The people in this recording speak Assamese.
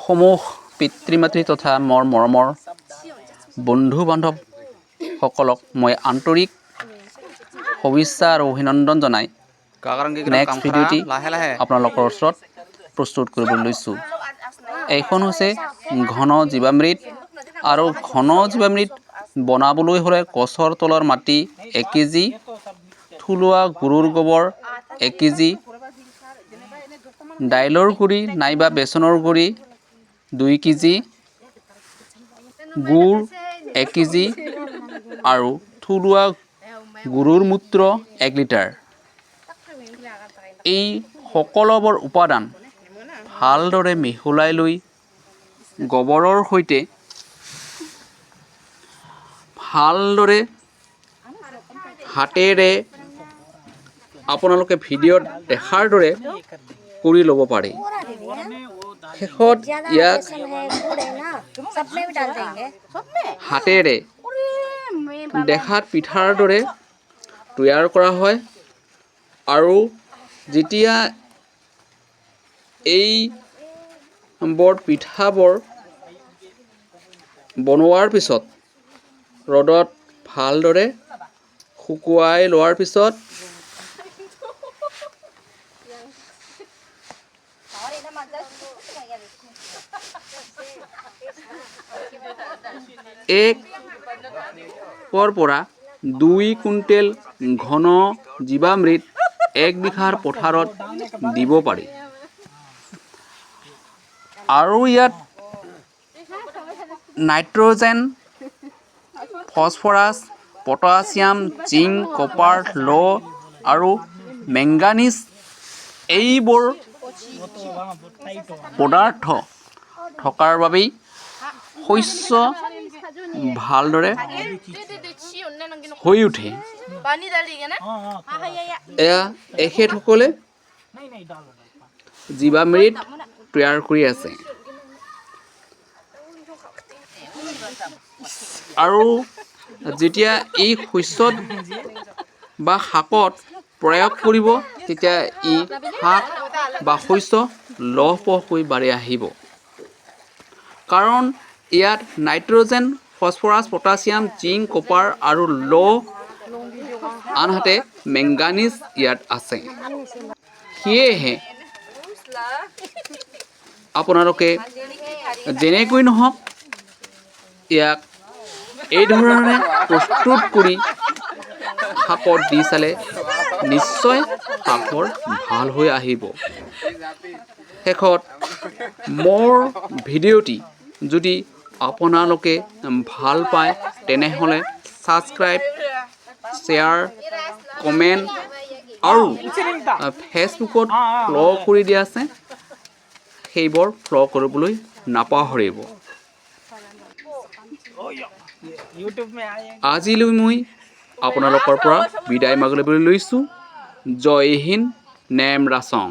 সমূহ পিতৃ মাতৃ তথা মোৰ মৰমৰ বন্ধু বান্ধৱসকলক মই আন্তৰিক শুভেচ্ছা আৰু অভিনন্দন জনাই নেক্সট ভিডিঅ'টি আপোনালোকৰ ওচৰত প্ৰস্তুত কৰিবলৈ লৈছোঁ। এইখন হৈছে ঘন জীৱামৃত আৰু ঘন জীৱামৃত বনাবলৈ হ'লে গছৰ তলৰ মাটি 1 কেজি, থলুৱা গৰুৰ গোবৰ 1 কেজি, দাইলৰ গুড়ি নাইবা বেচনৰ গুড়ি 2 কেজি, গুড় 1 কেজি আৰু থলুৱা গৰুৰ মূত্ৰ 1 লিটাৰ। এই সকলোবোৰ উপাদান ভালদৰে মিহলাই লৈ গোবৰৰ সৈতে ভালদৰে হাতেৰে আপোনালোকে ভিডিঅ'ত দেখাৰ দৰে কৰি ল'ব পাৰে। শেষত ইয়াক बेसन है, गुड़ है ना, सब में भी डाल देंगे। হাতেৰে দেখাত পিঠাৰ দৰে তৈয়াৰ কৰা হয় আৰু যেতিয়া এই বৰ পিঠাবোৰ বনোৱাৰ পিছত ৰ'দত ভালদৰে শুকুৱাই লোৱাৰ পিছত 1ৰ পৰা 2 কুইণ্টেল ঘন জীৱামৃত 1 বিঘাৰ পথাৰত দিব পাৰি। আৰু ইয়াত nitrogen, phosphorus, potassium, zinc, copper, লো আৰু মেংগানিজ এইবোৰ পদাৰ্থ থকাৰ বাবেই শস্য ভালদৰে হৈ উঠে। এয়া এখেতসকলে জীৱামৃত তৈয়াৰ কৰি আছে আৰু যেতিয়া এই শস্যত বা শাকত প্ৰয়োগ কৰিব, তেতিয়া ই শাক বা শস্য লহপহকৈ বাঢ়ি আহিব, কাৰণ ইয়াত nitrogen, phosphorus, potassium, zinc, copper আৰু লো, আনহাতে মেংগানিজ ইয়াত আছে। সেয়েহে আপোনালোকে যেনেকৈ নহওক ইয়াক এই ধৰণে প্ৰস্তুত কৰি শাকত দি চালে নিশ্চয় শাকবোৰ ভাল হৈ আহিব। শেষত মোৰ ভিডিঅ'টি যদি আপোনালোকে ভাল পায়, তেনেহ'লে ছাবস্ক্ৰাইব, শ্বেয়াৰ, কমেণ্ট আৰু ফেচবুকত ফ'ল' কৰি দিয়া আছে, সেইবোৰ ফ'ল' কৰিবলৈ নাপাহৰিব। আজিলৈ মই আপোনালোকৰ পৰা বিদায় মাগিবলৈ লৈছোঁ। জয় হিন্দ, নেম ৰাচং।